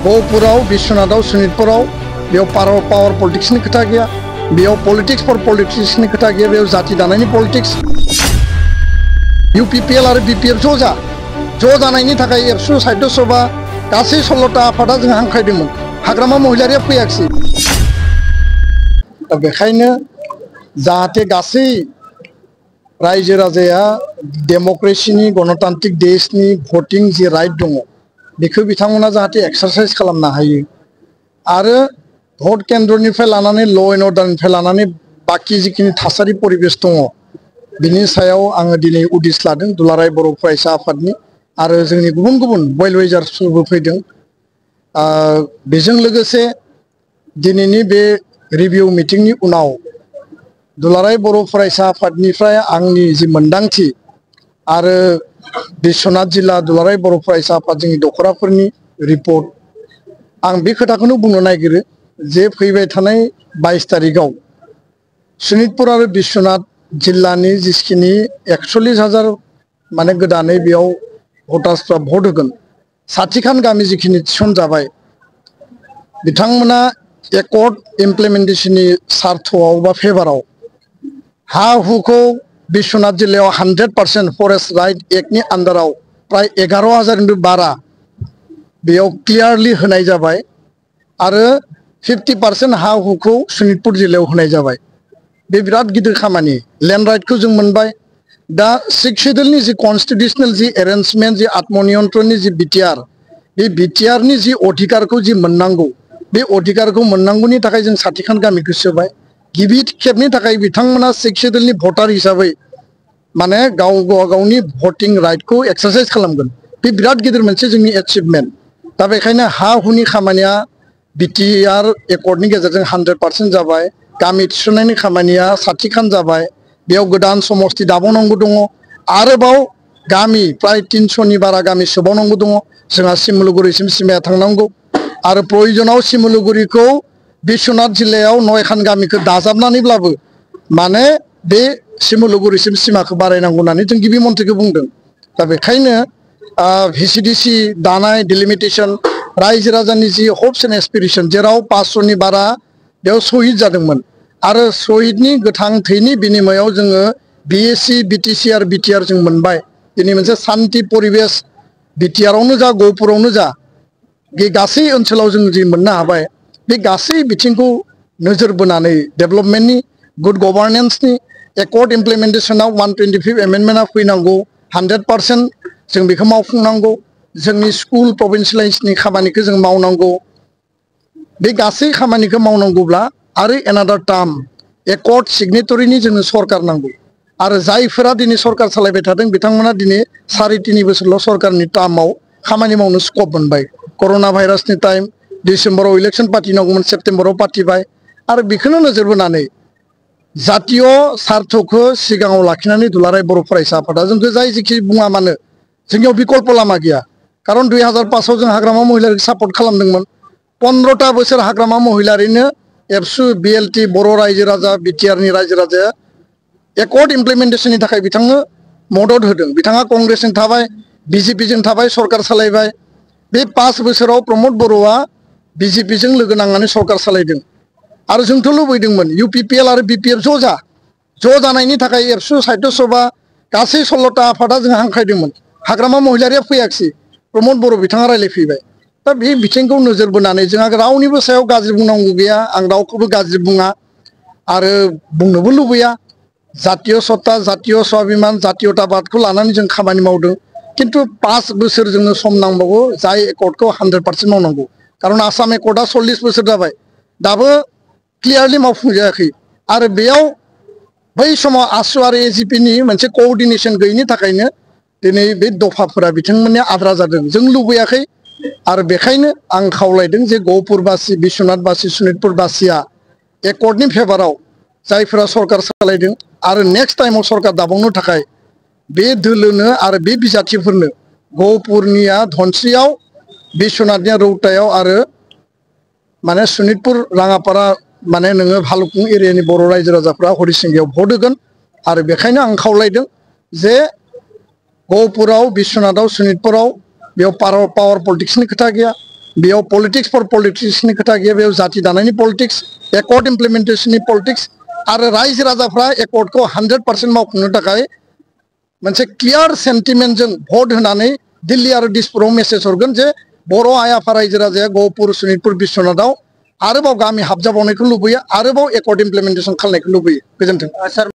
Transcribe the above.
गहपुराव बिश्वनाथाव सनितपुराव बेयाव पावर पलिटिक्सनि खोथा गैया बेयाव पलिटिक्स फर पलिटिक्सनि खोथा गैया बेयाव जाति दानायनि पलिटिक्स UPPL आरो BPF ज' जानायनि थाखाय एबसु साहित्य सभा गासै 16टा आफादा जों हांख्रायदोंमोन हाग्रामा महिलारिया फैयाखिसै दा बेखायनो जाहाथे गासै रायजो राजाया डेमक्रेसिनि गणतान्त्रिक देशनि भटिं जि राइट दङ बेखौ बिथांमोना जाहाथे एक्सारसाइज खालामनो हायो आरो भट केन्द्रनिफ्राय लानानै ल' एन्ड अर्डारनिफ्राय लानानै बाकी जिखिनि थासारि परिबेश दङ बिनि सायाव आङो दिनै उदिस लादों दुलाराय बर' फरायसा आफादनि आरो जोंनि गुबुन गुबुन वेलविजार्सफोरबो फैदों बेजों लोगोसे दिनैनि बे रिभिउ मिटिंनि उनाव दुलाराय बर' फरायसा आफादनिफ्राय आंनि जि मोनदांथि आरो बिश्वनाथ जिल्ला दुलाराय बर' फरायसा आफाद जोंनि दखराफोरनि रिपर्ट आं बे खोथाखौनो बुंनो नागिरो जे फैबाय थानाय 22 तारिखआव सनितपुर आरो बिश्वनाथ जिल्लानि जिखिनि 41,000 माने गोदानै बेयाव भटार्सफ्रा भट होगोन साथिखान गामि जिखिनि थिसनजाबाय बिथांमोना एकर्ड इमप्लिमेन्टेशननि सार्थआव बा फेभाराव हा हुखौ बिश्वनाथ जिल्लायाव 100% फरेस्ट राइट एक्टनि आन्डाराव प्राय 11,000निबो बारा बेयाव क्लियारलि होनाय जाबाय आरो 50% हा हुखौ सनितपुर जिल्लायाव होनाय जाबाय बे बिराद गिदिर खामानि लेन्ड राइटखौ जों मोनबाय दा 6 शेड्यूलनि जि कन्स्टिट्यूशनल जि एरेन्जमेन्ट जि आत्मनियन्त्रणनि जि बिटिआर बे बिटिआरनि जि अधिकारखौ जि मोननांगौ बे अधिकारखौ मोननांगौनि थाखाय जों साथिखान गामिखौ सोबाय गिबि खेबनि थाखाय बिथांमोना 6 शेड्यूलनि भटार हिसाबै माने गावनि भटिं राइटखौ एक्सारसाइज खालामगोन बे बिराद गिदिर मोनसे जोंनि एचिभमेन्ट दा बेखायनो हा हुनि खामानिया बिटिआर एकर्डनि गेजेरजों 100% जाबाय गामि थिसननायनि खामानिया साथिखान जाबाय बेयाव गोदान समस्ति दाबावनांगौ दङ आरोबाव गामि प्राय 300नि बारा गामि सोबावनांगौ दङ जोंहा सिमुलुगुरिसिम सिमाया थांनांगौ आरो प्रयोजनाव सिमुलुगुरिखौ बिश्वनाथ जिल्लायाव 9खान गामिखौ दाजाबनानैब्लाबो माने बे सिमुलुगुरिसिम सिमाखौ बारायनांगौ होननानै जों गिबि मन्थ्रिखौ बुंदों दा बेखायनो VCDC दानाय डिलिमिटेशन रायजो राजानि जि हप्स एन्ड एसपिरेशन जेराव 500नि बारा बेयाव शहीद जादोंमोन आरो शहीदनि गोथां थैनि बिनिमयाव जोङो BSc BTC आरो BTR जों मोनबाय दिनै मोनसे शान्ति परिबेश BTRआवनो जा गहपुरावनो जा गासै ओनसोलाव जों जि मोननो हाबाय बे गासै बिथिंखौ नोजोर बोनानै डेभेलपमेन्टनि गुड गभार्नेन्सनि एकर्ड इमप्लिमेन्टेशनाव 125 एमेन्डमेन्टआ फैनांगौ 100% जों बेखौ मावफुंनांगौ जोंनि स्कुल प्रभिन्सियेलाइजनि खामानिखौ जों मावनांगौ बे गासै खामानिखौ मावनांगौब्ला आरो एनादार टार्म एकर्ड सिगनेटरिनि जोंनो सरकार नांगौ आरो जायफोरा दिनै सरकार सालायबाय थादों बिथांमोना दिनै 3.5 बोसोरल' सरकारनि टार्माव खामानि मावनो स्कप मोनबाय कर'ना भाइरासनि टाइम डिसेम्बराव इलेक्सन पार्टिनांगौमोन सेप्तेम्बराव पार्टिबाय आरो बेखौनो नोजोर बोनानै जातीय सार्थखौ सिगाङाव लाखिनानै दुलाराय बर' फरायसा आफादा जोंखौ जाय जेखि बुङा मानो जोंनियाव बिकल्प लामा गैया खारन 2005आव जों हाग्रामा महिलारिखौ सापर्ट खालामदोंमोन 15टा बोसोर हाग्रामा महिलारिनो एबसु BLT बर' रायजो राजा बिटिआरनि रायजो राजाया एकर्ड इमप्लिमेन्टेशननि थाखाय बिथांनो मदद होदों बिथाङा कंग्रेसजों थाबाय BJPजों थाबाय सरकार सालायबाय बे 5 बोसोराव प्रमद बर'आ BJPजों लोगो नांनानै सरकार सालायदों आरो जोंथ' लुबैदोंमोन UPPL आरो BPF ज' जानायनि थाखाय एबसु साहित्य सभा गासै 16टा आफादा जों हांख्रायदोंमोन हाग्रामा महिलारिया फैयाखिसै प्रमद बर' बिथाङा रायलायफैबाय दा बे बिथिंखौ नोजोर बोनानै जोंहा रावनिबो सायाव गाज्रि बुंनांगौ गैया आं रावखौबो गाज्रि बुङा आरो बुंनोबो लुबैया जातीय सत्ता जातीय स्वाभिमान जातीयताबादखौ लानानै जों खामानि मावदों किन्तु 5 बोसोर जोंनो सम नांबावगौ जाय एकर्डखौ 100% मावनांगौ खारन आसाम एकर्डआ 40 बोसोर जाबाय दाबो क्लियारलि मावफुंजायाखै आरो बेयाव बै समाव आसु आरो AGPनि मोनसे कोअर्डिनेशन गैयिनि थाखायनो दिनै बे दफाफोरा बिथांमोननिया आद्रा जादों जों लुबैयाखै आरो बेखायनो आं खावलायदों जे गहपुरबासि बिश्वनाथबासि सनितपुरबासिया एकर्डनि फेभाराव जायफोरा सरकार सालायदों आरो नेक्स्ट टाइमाव सरकार दाबावनो थाखाय बे दोलोनो आरो बे बिजाथिफोरनो गहपुरनिया धनस्रियाव बिश्वनाथनिया रौतायाव आरो माने सनितपुर राङापारा माने नोङो भालुकपुं एरियानि बर' रायजो राजाफ्रा हरिसिंगायाव भट होगोन आरो बेखायनो आं खावलायदों जे गहपुराव बिश्वनाथाव सनितपुराव बेयाव पावर पलिटिक्सनि खोथा गैया बेयाव पलिटिक्स फर पलिटिक्सनि खोथा गैया, बेयाव जाति दानायनि पलिटिक्स, एकर्ड इमप्लिमेन्टेशननि पलिटिक्स आरो रायजो राजाफ्रा एकर्डखौ 100% मावफुंनो थाखाय मोनसे क्लियार सेन्टिमेन्टजों भट होनानै दिल्ली आरो दिसपुराव मेसेज हरगोन जे बर' आइ आफा रायजो राजाया गहपुर सनितपुर बिश्वनाथाव आरोबाव गामि हाबजाबावनायखौ लुबैयो, आरोबाव एकर्ड इमप्लिमेन्टेशन खालामनायखौ लुबैयो। गोजोन्थों।